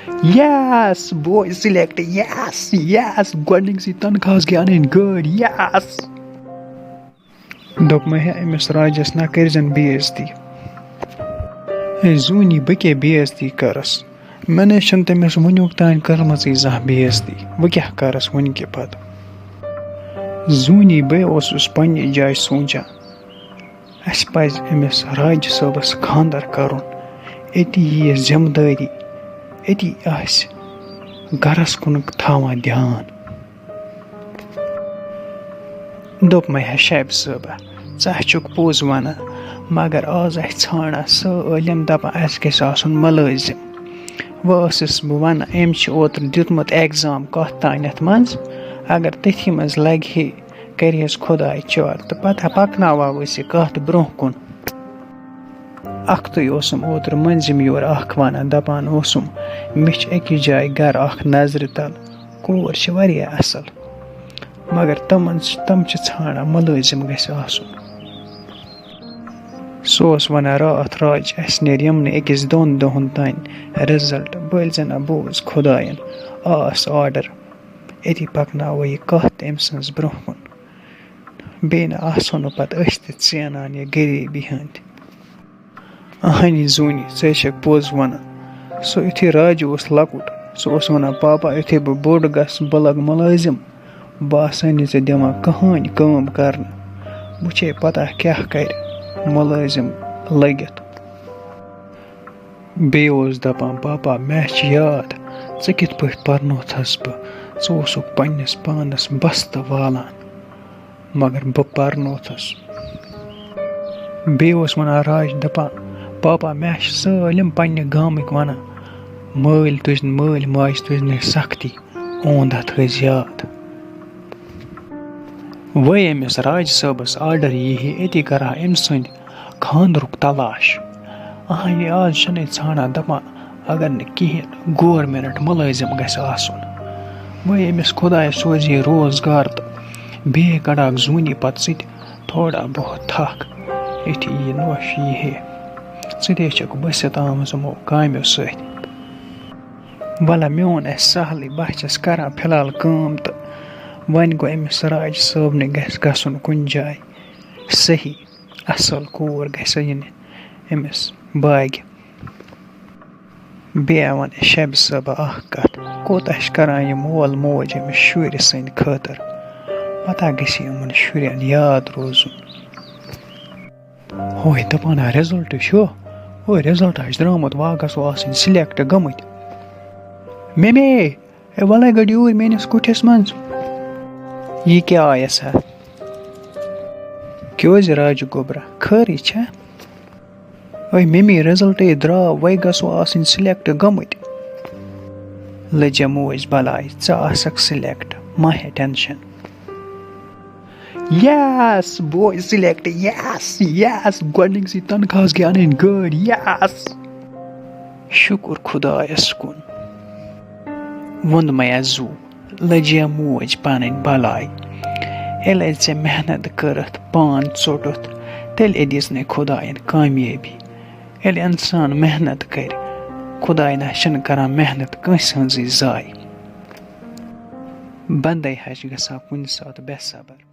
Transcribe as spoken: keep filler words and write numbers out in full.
Yes, boy select, yes, yes, گۄڈٕنِکسٕے تنخواہس گٔے انٕنۍ گٲڑۍ، yes. دوٚپمَے ہے أمِس راجس، نہ کٔرزٮ۪ن بے عزتی۔ ہے زوٗنی، بہٕ کیٛاہ بے عزتی کٔرٕس؟ مےٚ نَے چھَنہٕ تٔمِس وٕنیُک تام کٔرمٕژٕے زانٛہہ بے عزتی، بہٕ کیٛاہ کَرَس وٕنہِ کہِ پَتہٕ؟ زوٗنی، بہٕ اوسُس پنٛنہِ جایہِ سونٛچان، اَسہِ پَزِ أمِس راجہِ صٲبَس خانٛدر کَرُن، أتی یِیہِ ذِمہٕ دٲری، أتی آسہِ گَرَس کُن تھاوان دھیان۔ دوٚپمَے ہے شیبہِ صٲبہ، ژٕ ہا چھُکھ پوٚز وَنان، مگر آز آسہِ ژھانٛڈان سٲلِم دَپان اَسہِ گژھِ آسُن مُلٲزِم۔ وۄنۍ ٲسٕس بہٕ وَنان، أمۍ چھِ اوترٕ دیُتمُت اٮ۪گزام کَتھ تانٮ۪تھ منٛز، اگر تٔتھی منٛز لَگہِ ہے، کَرِہَس خۄداے چارٕ تہٕ پَتہٕ ہا پَکناوہاو أسۍ یہِ کَتھ برٛونٛہہ کُن۔ اَکھتُے اوسُم اوترٕ مٔنٛزِم یورٕ اَکھ وَنان، دَپان اوسُم، مےٚ چھِ أکِس جایہِ گَرٕ اَکھ نظرِ تَل، کور چھِ واریاہ اَصٕل، مگر تِمَن چھِ، تِم چھِ ژھانٛڈان مُلٲزِم گژھِ آسُن۔ سُہ اوس وَنان، راتھ راج، اَسہِ نیرِ یِمنٕے أکِس دۄن دۄہَن تام رِزَلٹ، بٔلۍ زَن بوز خۄدایَن، آس آرڈَر، أتی پَکناوو یہِ کَتھ تٔمۍ سٕنٛز برٛونٛہہ کُن۔ بیٚیہِ نہٕ آسو نہٕ پَتہٕ أسۍ تہِ ژینان یہِ غریٖبی ہٕنٛدۍ۔ اَہَنی زوٗنی، ژٕ ہے چھَکھ پوٚز وَنان۔ سُہ یُتھُے راجہِ اوس لۄکُٹ، سُہ اوس وَنان، پاپا، یُتھُے بہٕ بوٚڑ گژھٕ، بہٕ لَگہٕ مُلٲزِم، بہٕ آسَے نہٕ ژےٚ دِوان کٕہٕنۍ کٲم کَرنہٕ۔ وٕچھے پَتہ کیٛاہ کَرِ مُلٲزِم لٔگِتھ۔ بیٚیہِ اوس دَپان، پاپا، مےٚ چھِ یاد، ژٕ کِتھ پٲٹھۍ پَرنوتھَس بہٕ، ژٕ اوسُکھ پنٛنِس پانَس بَستہٕ والان۔ مگر بہٕ پرنوتھس۔ بیٚیہِ اوس وَنان راج، دَپان، پاپا، مےٚ چھِ سٲلِم پننہِ گامٕکۍ وَنان، مٲلۍ تُج، مٲلۍ ماجہِ تُج نہٕ سختی، اوند اَتھ ٲسۍ یاد۔ وۄنۍ أمِس راج صٲبَس آرڈر یی ہے، أتی کَرٕہا أمۍ سٕنٛدِ خانٛدرُک تلاش۔ اہنہِ آز چھِنہٕ أسۍ ژھانڈان، دَپان، اگر نہٕ کِہیٖنۍ، گورمٮ۪نٛٹ مُلٲزِم گژھِ آسُن۔ وۄنۍ أمِس خۄداے سوزِ ہے روزگار تہٕ بیٚیہِ کَڑاکھ زوٗنہِ پَتہٕ سُہ تہِ تھوڑا بہت تھَکھ، یُتھُے یہِ نوٚش یی ہے۔ ژٕ تہِ چھَکھ بٔسِتھ آمٕژ یِمو کامیو سۭتۍ۔ وَلہ، میون آسہِ سہلٕے، بہٕ چھَس کَران فِلحال کٲم تہٕ وۄنۍ گوٚو أمِس راج صٲبنہِ گژھِ گژھُن کُنہِ جایہِ صحیح۔ اَصٕل کوٗر گژھِ یِنہِ أمِس باگہِ۔ بیٚیہِ وَن شبِ صٲبہ اَکھ کَتھ، کوٗتاہ چھِ کَران یہِ مول موج أمِس شُرۍ سٕنٛدِ خٲطرٕ؟ پَتہ گژھِ یِمَن شُرٮ۪ن یاد روزُن۔ ہوے دَپان ہا رِزَلٹ چھُ، ہوے رِزَلٹ چھُ درٛامُت، وۄنۍ گژھو آسٕنۍ سِلٮ۪کٹ گٔمٕتۍ۔ مےٚ مے اے، وَلَے گٔڑ یوٗرۍ میٛٲنِس کُٹھِس منٛز۔ یہِ کیٛاہ آیَس ہا؟ کیٛازِ راجہِ گوٚبرا، خٲرٕے چھا؟ اے ممی، رِزَلٹَے درٛاو، وۄنۍ گژھو آسٕنۍ سِلٮ۪کٹ گٔمٕتۍ۔ لٔجا موج بَلاے، ژٕ آسَکھ سِلٮ۪کٹ، مہ ہےٚ tension. Yes, boy select, yes, yes، گۄڈٕنِکسٕے تنخواہَس گٔے اَنٕنۍ گٲڑۍ، yes۔ شُکُر خۄدایَس کُن۔ ووٚن مےٚ زُو، لٔجیا موج پَنٕنۍ بَلاے۔ ییٚلہِ ژےٚ محنت کٔرٕتھ، پان ژوٚٹُتھ، تیٚلہِ دِژ نَے خۄدایَن کامیٲبی۔ ییٚلہِ اِنسان محنت کَرِ، خۄداے نہ چھِنہٕ کَران محنت کٲنٛسہِ ہٕنٛزٕے ضایع۔ بَندَے ہا چھِ گژھان کُنہِ ساتہٕ بے صبر۔